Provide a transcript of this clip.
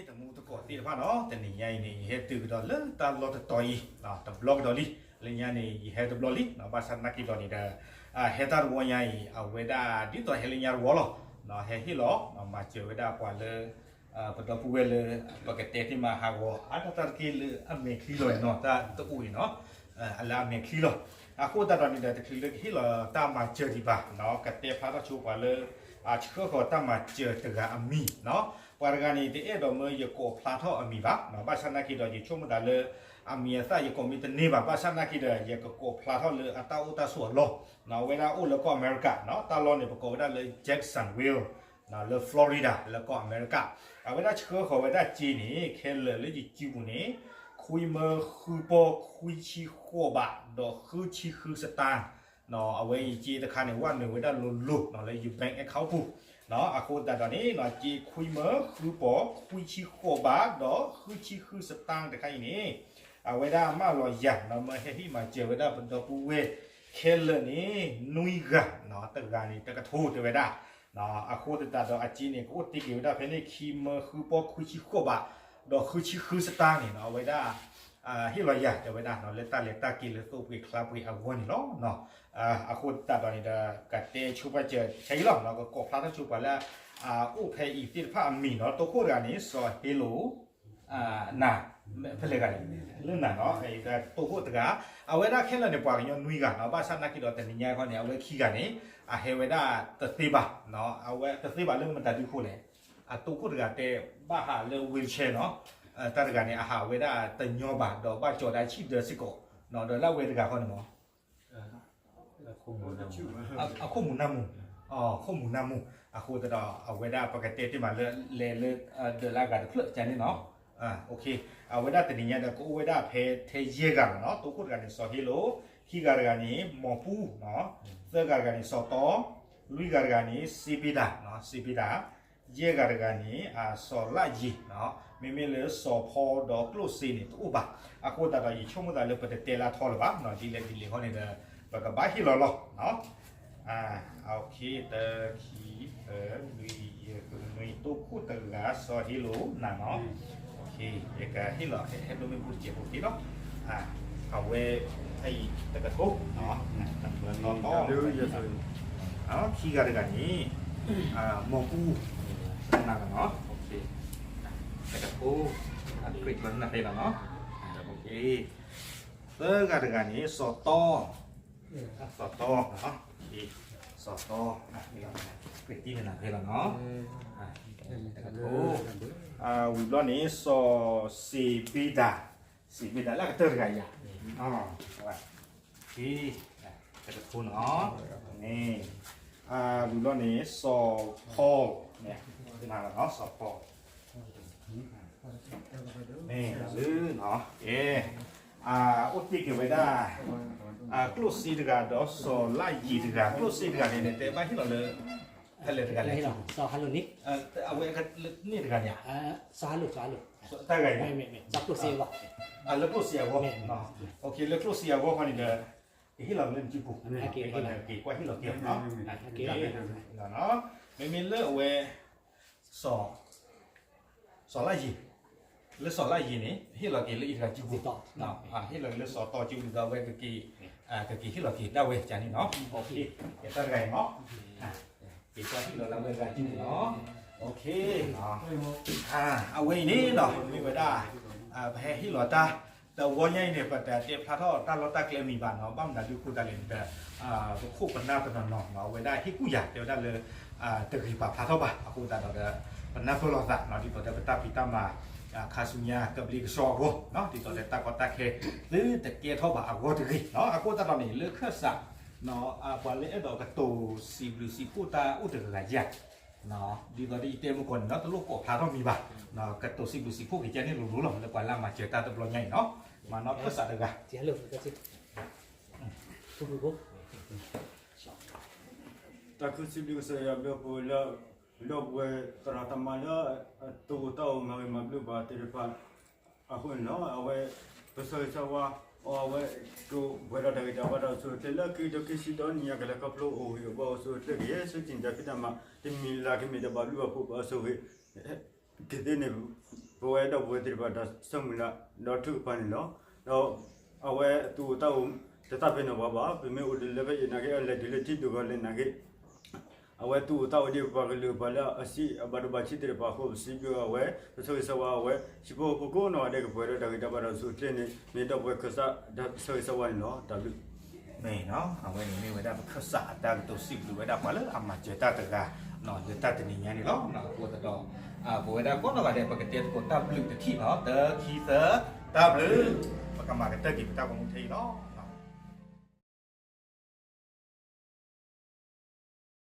တံၤသကိးသ့ၣ်တဖၣ်နီၤ, တနံၤညါအံၤန့ၣ် ယဟဲတုၤကဒီးလၢတၢ်လီၢ်တတီၤအံၤ တဘျီကဒီးလံ. လၢညါန့ၣ် ယဟဲတဘျီလံ, ဘၣ်ဆၣ်သနာ်က့ဒီးန့ၣ်ဒီး ဟဲတၢ်တဝီညါအံၤ အဝဲဒၣ်ဒ်သိးဟဲလၢညါတဝီလီၤ. ဟဲဟ့ၣ်လီၤ မၤစၢၤဝဲဒၣ်ပှၤလၢ ပဒီပုၢ်ဝဲၢ်လၢ ပကတဲတ့ၢ်မးဟးဂီၤ အါတၢ်တၢ်တက့ၢ်လၢအမဲာ်ချံလီၤနီၤ, တၢ်တအိၣ်အံၤနီၤ, လၢအမဲာ်ချံလီၤ. အဃိသတးဒီးန့ၣ်ဒီး တချုးလၢကဟ့ၣ်လီၤတၢ်မၤစၢၤဒံးဘၣ်နီၤ, ကတဲဖျါထီၣ်ဆိပှၤလၢ အဆှၢဃီၤတၢ်မၤစၢၤတဂၤအမံၤနီၤ. ပှၤတဂၤန့ၣ် တအဲၣ်ဒိးမၢယကိးဖျါထီၣ်အမံၤဘၣ်, ဘၣ်ဆၣ်သနာ်က့ဒီး ယဆိကမိၣ်သးလၢ အမံၤအသၣ်ယကိးမ့ၢ်တန့ၢ်ဘၣ်, ဘၣ်ဆၣ်သနာ်က့ဒီး ယကကိးဖျါထီၣ်လၢအတၢ်အိၣ်တၢ်ဆိးအလီၢ်, အဝဲဒၣ်အိၣ်လၢကီၢ်အမဲရကၤနီၤ, တၢ်လီၢ်န့ၣ် ပကိးဝဲဒၣ်လၢ Jacksonville လၢ Florida လၢကီၢ်အမဲရကၤ. အဝဲဒၣ်ဆှၢဃီၤဝဲဒၣ်စ့န့ၣ် ခဲလၢာ်လၢယစုပူၤန့ၣ် ခွံမၢဃုပီခွံဆံဃိးဘး ဒီးဃုဆံဃုစတၢ် အဝဲအံၤစ့တခါန့ၣ် ဝဲနုာ်ဝဲဒၣ်လိၤလိၤလၢယ bank account ပူၤ, အဃိသတးဒီးန့ၣ် စ့ခွံမၢဃုပီခွံဆံဃိးဘး ဒီးဃုဆံဃုစတၢ်တခါအံၤန့ၣ် အဝဲဒၣ်မၢလီၤယၤနီၤ, မၢဟဲဟ့ၣ်မၤစၢၤဝဲဒၣ်ပဒီပုၢ်ဝဲၢ်ခဲလၢာ်န့ၣ် နွံဂၤနီၤ, တဂၤန့ၣ် တကထိတဲဝဲဒၣ်. အဃိသတးဒီးအစ့န့ၣ် ကအိၣ်တ့ၢ်က့ၤဝဲဒၣ်ဖဲန့ၣ် ခံမၢဃုပီခွံဆံဃိးဘး ဒီးဃုဆံဃုစတၢ်န့ၣ်နီၤ, အဝဲဒၣ် ဟ့ၣ်လီၤယၤတဲဝဲဒၣ်နီၤ, လၢတၢ်လဲၤတၢ်က့ၤလၢသိပှ့ၤချါပှ့ၤအဂီၢ်န့ၣ်လီၤ. အဃိသတးဒီးန့ၣ်ဒီး ကတဲဆိပာ်စၢၤခဲအံၤလီၤ, ကကိးဖျါထီၣ်ဆိပှၤလၢ အအိၣ်ဖဲအံၤသ့ၣ်တဖၣ်အမံၤနီၤ, တိခိၣ်တဂၤန့ၣ် စီၤဟ့လိာ် နၤ ဖဲလဲၣ်ဂၤန့ၣ် လၢနၤနီၤ, တိခိၣ်တဂၤ, အဝဲဒၣ်ခဲလၢာ်န့ၣ် ပှၤကညီနွံဂၤနီၤ, ဘၣ်ဆၣ်သနာ်က့ဒီးတနံၤညါခီန့ၣ် အဝဲခံဂၤန့ၣ် အဟဲဝဲဒၣ်တသ့ဘၣ်, အဝဲတသ့ဘၣ်လၢမတၤဒုခိၣ်လဲၣ်, အတိခိၣ်တဂၤတဲဘၣ်ဟးလၢ wheelchair နီၤ, တၢ်တဂၤန့ၣ် အဟးဝဲဒၣ်တညီဘၣ် ဒီးဘၣ်ကၠီၤဒၣ်ဆံၣ်ဒၢစ့ၢ်ကီး, ဒီးလၢအဝဲတဂၤခီန့ၣ်မး အခိၣ်မူၤနၢ်မူၤ, အခိၣ်မူၤနၢ်မူၤ, အဃိသတးဒီး အဝဲဒၣ်ပကတဲတ့ၢ်မးလၢ လဲၤလၢ ဒၢးလၢအဂၤတဖျၢၣ်ကန့ၣ်နီၤ, အဝဲဒၣ်တနံၤညါဒီး ကအိၣ်ဝဲဒၣ်ဖဲထဲယဲၢ်ဂၤလီၤနီၤ, တိခိၣ်တဂၤန့ၣ် စီၤဟ့လိာ်, ခံဂၤတဂၤန့ၣ် မီၤပူၤ, သၢဂၤတဂၤန့ၣ် စီၤတီ, လွံၢ်ဂၤတဂၤန့ၣ် စ့ဘ့ဒၤ, စ့ဘ့ဒၤ ယဲၢ်ဂၤတဂၤန့ၣ် စီၤလၣ်ယံၤ, မ့မ့ၢ်လၢစီၤဖီဒီးကျိၣ်စ့န့ၣ် တအိၣ်ဘၣ်. အဃိသတးဒီး ယဆိကမိၣ်သးလၢပတတဲလၢထီလၢၤဘၣ်, ဒ်လဲၣ်ဒ်လဲၣ်ဃီန့ၣ်ဒီး ပကဘၣ်ဟ့ၣ်လီၤလီၤ. တၢ ခံ သၢ လွံၢ် ယဲၢ် ဃု နွံ, တိခိၣ်တဂၤ စီၤဟ့လိာ်နၤနီၤ, ယကဟ့ၣ်လီၤ ဟဲဒိၣ်မ့ၣ်ပိၢ်တစဲးဖိက့ၤလီၤ. အဝဲ ဖဲအံၤတကထိ တကထိ ခံဂၤတဂၤန့ၣ် မီၤပူၤ နၤလီၤနီၤ, တကထိ အကြိတ်လီၤနၤဖဲလီၤနီၤ, သၢဂၤတဂၤန့ၣ် စီၤတီ, စီၤတီ, စီၤတီ ကြိတ်တံၢ်နၤဖဲလီၤနီၤ, တကထိ ဝံၤဘျီန့ၣ် စီၤစ့ဘ့ဒၤ, စ့ဘ့ဒၤလၢအကတၢၢ်တဂၤယၤ, တကထိနီၤ, န့ၣ် ဝံၤဘျီန့ၣ် စီၤဖီ, နၤလီၤနီၤ စီၤဖီ, န့ၣ်လၢနီၤ, ကဲ အိၣ်တ့ၢ်က့ၤဝဲဒၣ် ကျိၣ်စ့တဂၤဒီးစီၤလၣ်ယံၤတဂၤ, ကျိၣ်စ့တဂၤန့ၣ် နတဲဘၣ်ဟ့ၣ်လီၤလၢ ဖဲလဲၣ်တဂၤလဲၣ်, အဝဲန့ၣ်တဂၤန့ၣ်, တၢ်ဂၤအံၤ, လၢကျိၣ်စ့အဂီၢ်, လၢကျိၣ်စ့အဂီၢ်ခီန့ၣ်ဒီး ကဟ့ၣ်လီၤလၢနစုပူၤ, က့ၤကွၢ်ဟ့ၣ်လီၤက့ၤ, မ့မ့ၢ်လၢအဝဲ စီၤ စီၤလါယံၤ, လၢစီၤလါယံၤန့ၣ် ဟ့ၣ်လီၤက့ၤလၢအံၤတဂၤစုပူၤ, ဟ့ၣ်လီၤက့ၤလၢစီၤတီစုပူၤဒီး အဝဲကက့ၤဟ့ၣ်လီၤက့ၤဒၣ်ဝဲကန့ၣ်နီၤ, တၢ်တဂၤအံၤနီၤ, က့ၤကွၢ်ဟ့ၣ်လီၤလၢအဝဲတဂၤစုပူၤနီၤ, အဝဲအံၤန့ၣ်နီၤ မ့ၢ်ဝဲဒၣ် ပဟဲဟ့ၣ်လီၤတၢ် တဝီညါအံၤန့ၣ် ပတတဲဖျါထီၣ်တၢ်လီၢ်တၢ်ကျဲမံၤဘၣ်နီၤ, ဘၣ်မနုၤဒုးဃိသတးလဲၣ်န့ၣ်ဒီး ပခိၣ်ပနၢ်တနီၤနီၤ အဝဲဒၣ်ဟ့ၣ်ကူၣ်ယၤတဲဝဲဒၣ်လၢ တဂ့ၤပာ်ဖျါထီၣ်ဘၣ်, အဃိသတးဒီး ပနၢ်ပၢၢ်လိာ်သး ဒ်သိးဒီးပတၢ်ဖံးတၢ်မၤ ခါဆူညါကဘျ့ကဆှီအဂီၢ် ဒ်သိးဒီးတၢ်ကီတၢ်ခဲ သုတကဲထီၣ်ဘၣ်အဂီၢ်တဂ့ၤ, အဃိသတးဒီးန့ၣ် လၢခၢၣ်စး ပှၤလၢအဲၣ်ဒိးကတိၤစံးဘျုးစံးဖှိၣ်တၢ်အိၣ်တဂၤဂၤယၤ ဒ်သိးဒီးယတဲမုၢ်ကီၢ်န့ၣ်နီၤ တလိၣ်ကိးဖျါထီၣ်မံၤဘၣ်, ကတိၤစံးဘျုးစံးဖှိၣ်က့ၤကန့ၣ်လိၤလိၤလီၤ လၢပှၤလၢအမၤစၢၤတၢ်တဘျီညါအံၤနီၤ, မၤနီၣ်ခၢၣ်စးတဂၤ တၢ်ခုစံးဘျုးကစၢ်ယွၤဘျုးဖှိၣ်လၢ ဒီပုၢ်ဝဲၢ်သရၣ်သမါလၢ တအိၣ်တၢ်အိၣ်မၤဂ့ၤမၤဘျုးဘၣ်သ့ၣ်တဖၣ် အဃိန့ၣ်လီၤ. အဝဲ ပဆၢဂ့ၤဆၢဝါအီၤ အဝဲ ကဘှဲဒီးတၢ်ဂံၢ်တၢ်ဘါဒီးအဆိအချ့ လၢခံကထိခံဆံဒီနံၣ်ညါကလဲၤခီဖျိအိၣ်ဂ့ၤအိၣ်ဘှီအိၣ်ဆိအချ့ကယဲၢ် ဆူတံၢ်တၢ်ဖံးတၢ်မၤ တမံၤလၢ်ကမ့ၢ်တဘၣ်ဘျုးဘၣ်ဖှိၣ်ဘၣ်ဆိၣ်ဂ့ၤ ကသ့န့ၣ် ပဝဲဒီပုၢ်ဝဲၢ်သ့ၣ်တဖၣ်တၢ်ဆၢမုၢ်လၢ်ဒီးထုကဖၣ်န့ၣ်လီၤ. ဒီးအဝဲသူၣ်အိၣ်သးအိၣ်တသးပ့ၤနီၣ်ပှၤဘၣ်, ပမ့ၢ်အိၣ်ဒ်လဲၣ်ဖဲအံၤနာ်က့ အလဲၤတုၤလၢထံဒိၣ်ကီၢ်လဲၣ်နာ်က့ အဝဲသူၣ်အိၣ်သးအိၣ်ဒ်ပှၤကလုာ်ပှၤလၢအဆံးအဘၣ်ဒိဘၣ်ထံးသ့ၣ်တဖၣ်အဃိ ပစံးဘျုးအဝဲ ပဆၢဂ့ၤဆၢဝါအဝဲ ဟံၣ်ဖိဃီဖိကိးနီၢ်ဂၤဒဲးကပှဲၤဒီးတၢ်ဂံၢ်တၢ်ဘါဒီးဆူၣ်ချ့န့ၣ် မ့ၢ်ဒီပုၢ်ဝဲၢ်ခၢၣ်စးတၢ်ဆၢဂ့ၤဆၢဝါန့ၣ်လီၤ. တၢ်ဘျုး မ့ၢ်နီၤ အဝဲန့ၣ်မ့ၢ်ဝဲဒၣ်ပခၢၣ်စးအတၢ်ကတိၤစံးဘျုးဝဲဒၣ်ပှၤလၢအမၤစၢၤတၢ်တဂၤ လၢတၢ်တနံၤညါန့ၣ်လီၤ. အဃိသတးဒီး ပဝဲဒၣ်ကိးနီၢ်ဂၤဒဲး ပကတဲသကိးတၢ်ဘျုးတထံၣ်နီၤ တၢ ခံ သၢ တၢ်ဘျုး ပကမၤကတၢၢ်က့ၤပတၢ်ဂီၤမူထဲအံၤလီၤ.